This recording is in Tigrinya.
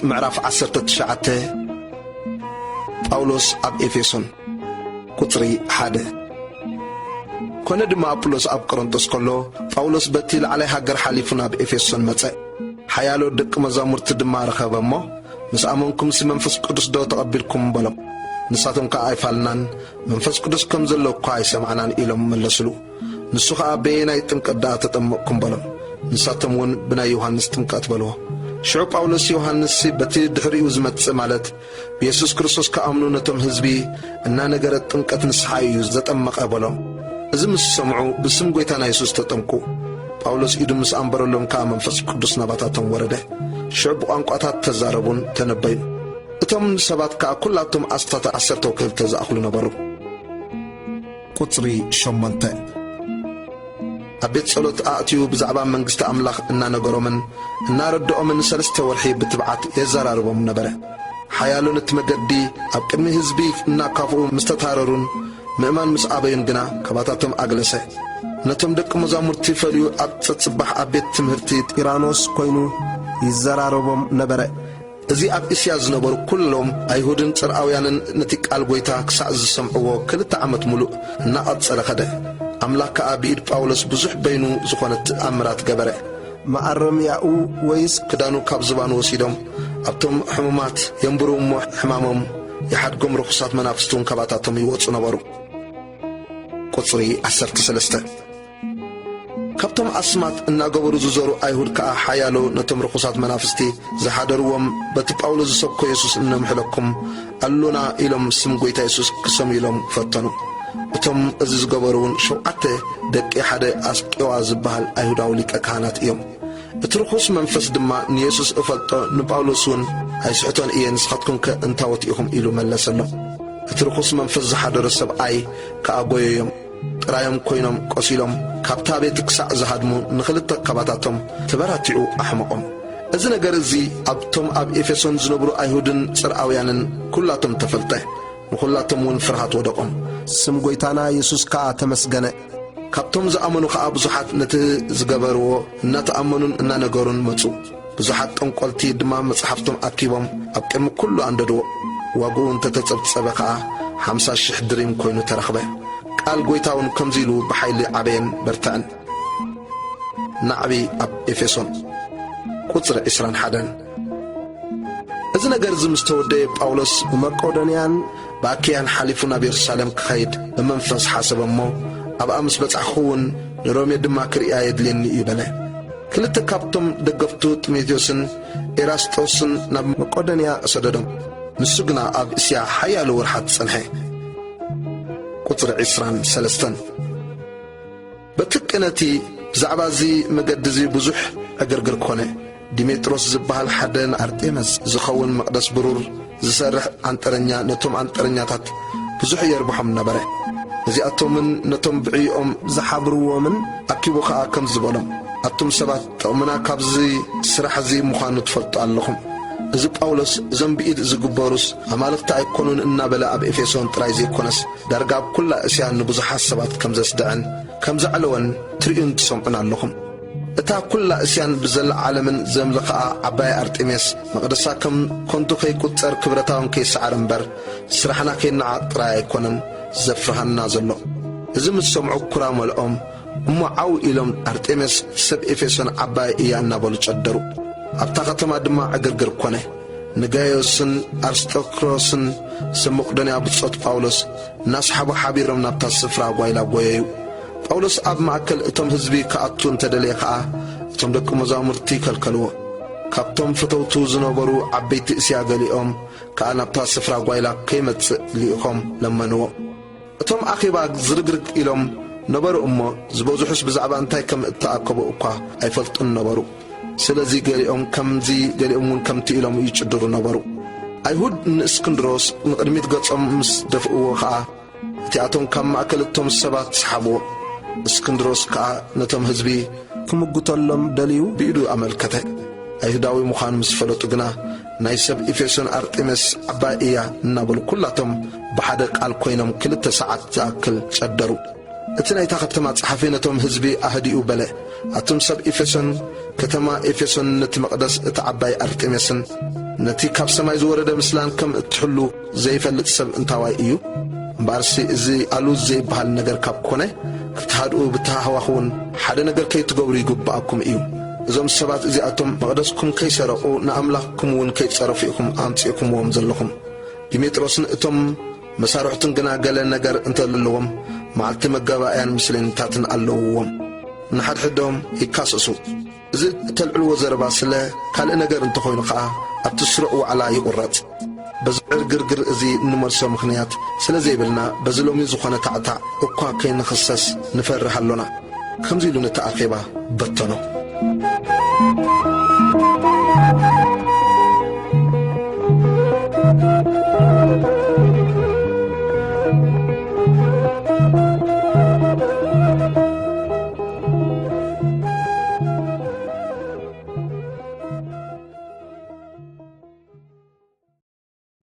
ምዕራፍ ዓሰርተ ትሽዓተ። ጳውሎስ ኣብ ኤፌሶን። ቁጽሪ ሓደ። ኮነ ድማ ኣጵሎስ ኣብ ቆሮንቶስ ከሎ፣ ጳውሎስ በቲ ላዕላይ ሃገር ሓሊፉ ናብ ኤፌሶን መጸ። ሓያሎ ደቂ መዛሙርቲ ድማ ረኸበ እሞ፣ "ምስ ኣመንኩምሲ መንፈስ ቅዱስ ዶ ተቐቢልኩም?" በሎም። ንሳቶም ከኣ፣ "ኣይፋልናን፣ መንፈስ ቅዱስ ከም ዘሎ እኳ ኣይሰማዕናን" ኢሎም መለስሉ። ንሱ ኸኣ፣ "በየናይ ጥምቀት ደኣ ተጠመቕኩም?" በሎም። ንሳቶም እውን፣ "ብናይ ዮሃንስ ጥምቀት" በልዎ። ሽዑ ጳውሎስ፣ "ዮሃንስሲ በቲ ድሕሪኡ ዝመጽእ፣ ማለት ብየሱስ ክርስቶስ ክኣምኑ ነቶም ህዝቢ እናነገረ ጥምቀት ንስሓ እዩ ዘጠመቐ" በሎም። እዚ ምስ ሰምዑ፣ "ብስም ጐይታና የሱስ ተጠምቁ።" ጳውሎስ ኢዱ ምስ ኣንበረሎም ከኣ መንፈስ ቅዱስ ናባታቶም ወረደ። ሽዑ ብቋንቋታት ተዛረቡን ተነበዩን። እቶም ሰባት ከኣ ኵላቶም ኣስታት ዓሰርተ ወክልተ ዝኣኽሉ ነበሩ። ቁጽሪ ሸሞንተ። ኣብ ቤት ጸሎት ኣእትዩ ብዛዕባ መንግስቲ ኣምላኽ እናነገሮምን እናረድኦምን ንሰለስተ ወርሒ ብትብዓት የዘራርቦም ነበረ። ሓያሎ ነቲ መገዲ ኣብ ቅድሚ ህዝቢ እናካፍኡ ምስ ተታረሩን ምእማን ምስ ኣበዩን ግና፣ ካባታቶም ኣግለሰ። ነቶም ደቂ መዛሙርቲ ፈልዩ ኣብ ጸጽባሕ ኣብ ቤት ትምህርቲ ጢራኖስ ኮይኑ ይዘራረቦም ነበረ። እዚ ኣብ እስያ ዝነበሩ ኩሎም ኣይሁድን ጽርኣውያንን ነቲ ቃል ጐይታ ክሳዕ ዝሰምዕዎ ክልተ ዓመት ምሉእ እናቐጸለ ኸደ። ኣምላኽ ከኣ ብኢድ ጳውሎስ ብዙሕ በይኑ ዝኾነ ተኣምራት ገበረ። መኣረምያኡ ወይስ ክዳኑ ካብ ዝባኑ ወሲዶም፣ ኣብቶም ሕሙማት የንብሩ እሞ፣ ሕማሞም ይሓድጎም፣ ርኹሳት መናፍስቲ እውን ካባታቶም ይወጹ ነበሩ። ቁጽሪ ዓሰርተ ሰለስተ። ካብቶም ኣስማት እናገበሩ ዝዞሩ ኣይሁድ ከኣ ሓያሎ ነቶም ርኹሳት መናፍስቲ ዝሓደርዎም፣ "በቲ ጳውሎስ ዝሰብኮ የሱስ እነምሕለኩም ኣሎና" ኢሎም ስም ጐይታ የሱስ ክሰምዩሎም ፈተኑ። እቶም እዚ ዝገበሩ እውን ሸውዓተ ደቂ ሓደ ኣስቄዋ ዝበሃል ኣይሁዳዊ ሊቀ ካህናት እዮም። እቲ ርኹስ መንፈስ ድማ ንየሱስ እፈልጦ ንጳውሎስ እውን ኣይስሕቶን እየ፣ ንስኻትኩምከ እንታዎት ኢኹም? ኢሉ መለሰሎም። እቲ ርኹስ መንፈስ ዝሓደሮ ሰብኣይ ከኣ ጐየዮም። ጥራዮም ኮይኖም ቆሲሎም፣ ካብታ ቤት ክሳዕ ዝሃድሙ ንኽልተ ካባታቶም ተበራቲዑ ኣሕመቖም። እዚ ነገር እዚ ኣብቶም ኣብ ኤፌሶን ዝነብሩ ኣይሁድን ጽርኣውያንን ኩላቶም ተፈልጠ። ንኹላቶም እውን ፍርሃት ወደቖም። ስም ጐይታና የሱስ ከኣ ተመስገነ። ካብቶም ዝኣመኑ ኸኣ ብዙሓት ነቲ ዝገበርዎ እናተኣመኑን እናነገሩን መጹ። ብዙሓት ጠንቆልቲ ድማ መጽሓፍቶም ኣኪቦም ኣብ ቅድሚ ኩሉ ኣንደድዎ። ዋግኡ እንተተጸብጸበ ኸኣ ሓምሳ ሽሕ ድሪም ኮይኑ ተረኽበ። ቃል ጐይታ እውን ከምዚ ኢሉ ብሓይሊ ዓበየን በርትዐን። ናዕቢ ኣብ ኤፌሶን። ቁጽሪ ዕስራን ሓደን። እዚ ነገር እዚ ምስ ተወደየ፣ ጳውሎስ ብመቄዶንያን ብኣኪያን ሓሊፉ ናብ የሩሳሌም ክኸይድ ብመንፈስ ሓሰበ እሞ፣ ኣብኣ ምስ በጻሕኹ እውን ንሮሜ ድማ ክርእያ የድልየኒ እዩ በለ። ክልተ ካብቶም ደገፍቱ፣ ጢሞቴዎስን ኤራስጦስን፣ ናብ መቄዶንያ ሰደዶም። ንሱ ግና ኣብ እስያ ሓያሎ ወርሓት ጸንሐ። ቁጽሪ ዕስራን ሰለስተን። በቲ ቅነቲ ብዛዕባ እዚ መገዲ እዚ ብዙሕ ዕግርግር ኮነ። ዲሜጥሮስ ዝበሃል ሓደ ንኣርጤምስ ዝኸውን መቕደስ ብሩር ዝሰርሕ ኣንጠረኛ ነቶም ኣንጠረኛታት ብዙሕ የርብሖም ነበረ። እዚኣቶምን ነቶም ብዕይኦም ዝሓብርዎምን ኣኪቡ ኸኣ ከምዚ በሎም፣ "ኣቱም ሰባት፣ ጥቕምና ካብዚ ስራሕ እዚ ምዃኑ ትፈልጡ ኣለኹም። እዚ ጳውሎስ፣ እዞም ብኢድ ዝግበሩስ ኣማልኽቲ ኣይኮኑን?" እናበለ ኣብ ኤፌሶን ጥራይ ዘይኮነስ፣ ዳርጋ ኣብ ኩላ እስያ ንብዙሓት ሰባት ከም ዘስድዐን ከም ዘዕለወን ትርእዩን ትሰምዑን ኣለኹም። እታ ኩላ እስያን ብዘላ ዓለምን ዘምልኽኣ ዓባይ ኣርጤሜስ፣ መቕደሳ ከም ከንቱ ከይቁጸር፣ ክብረታ እውን ከይሰዓር እምበር፣ ስራሕና ከይነዓቕ ጥራይ ኣይኮነን ዘፍርሃና ዘሎ። እዚ ምስ ሰምዑ ኩራ መልኦም፣ እሞ ዓው ኢሎም፣ "ኣርጤሜስ ሰብ ኤፌሶን ዓባይ እያ" እናበሉ ጨደሩ። ኣብታ ከተማ ድማ ዕግርግር ኮነ። ንጋዮስን ኣርስጠክሮስን ሰብ መቄዶንያ ብጾት ጳውሎስ እናሰሓቡ ሓቢሮም ናብታ ስፍራ ጓይላ ጐየዩ። ጳውሎስ ኣብ ማእከል እቶም ህዝቢ ክኣቱ እንተ ደለየ ኸኣ፣ እቶም ደቂ መዛሙርቲ ከልከልዎ። ካብቶም ፈተውቱ ዝነበሩ ዓበይቲ እስያ ገሊኦም ከኣ ናብታ ስፍራ ጓይላ ከይመጽእ ልኢኾም ለመንዎ። እቶም ኣኼባ ዝርግርግ ኢሎም ነበሩ እሞ፣ ዝበዝሑስ ብዛዕባ እንታይ ከም እተኣከቡ እኳ ኣይፈልጡን ነበሩ። ስለዚ ገሊኦም ከምዚ፣ ገሊኦም እውን ከምቲ ኢሎም ይጭድሩ ነበሩ። ኣይሁድ ንእስክንድሮስ ንቕድሚት ገጾም ምስ ደፍእዎ ኸኣ፣ እቲኣቶም ካብ ማእከል እቶም ሰባት ሰሓብዎ። እስክንድሮስ ከኣ ነቶም ህዝቢ ክምጉተሎም ደልዩ ብኢዱ ኣመልከተ። ኣይሁዳዊ ምዃኑ ምስ ፈለጡ ግና፣ "ናይ ሰብ ኤፌሶን ኣርጤሜስ ዓባይ እያ" እናበሉ፣ ኩላቶም ብሓደ ቃል ኮይኖም ክልተ ሰዓት ዝኣክል ጨደሩ። እቲ ናይታ ከተማ ጸሓፊ ነቶም ህዝቢ ኣህዲኡ በለ፣ ኣቱም ሰብ ኤፌሶን፣ ከተማ ኤፌሶን ነቲ መቕደስ እቲ ዓባይ ኣርጤሜስን ነቲ ካብ ሰማይ ዝወረደ ምስላን ከም እትሕሉ ዘይፈልጥ ሰብ እንታዋይ እዩ? እምበኣርሲ እዚ ኣሉዝ ዘይበሃል ነገር ካብ ኮነ፣ ክትሃድኡ ብተሃዋኽ እውን ሓደ ነገር ከይትገብሩ ይግብኣኩም እዩ። እዞም ሰባት እዚኣቶም መቕደስኩም ከይሰረቑ ንኣምላኽኩም እውን ከይጸረፉ ኢኹም ኣምጺእኩምዎም ዘለኹም። ዲሜጥሮስን እቶም መሳርሕቱን ግና ገለ ነገር እንተለዎም፣ መዓልቲ መጋባእያን ምስሌንታትን ኣለውዎም። ንሓድሕዶም ይካሰሱ። እዚ እተልዕልዎ ዘረባ ስለ ካልእ ነገር እንተኾይኑ ኸኣ ኣብቲ ስሩዕ ዋዕላ ይቑረጽ። በዚ ዕርግርግር እዚ እንመልሶ ምኽንያት ስለ ዘይብልና በዚ ሎሚ ዝኾነ ታዕታዕ እኳ ከይንኽሰስ ንፈርህ ኣሎና። ከምዚ ኢሉ ነቲ ኣኼባ በተኖ።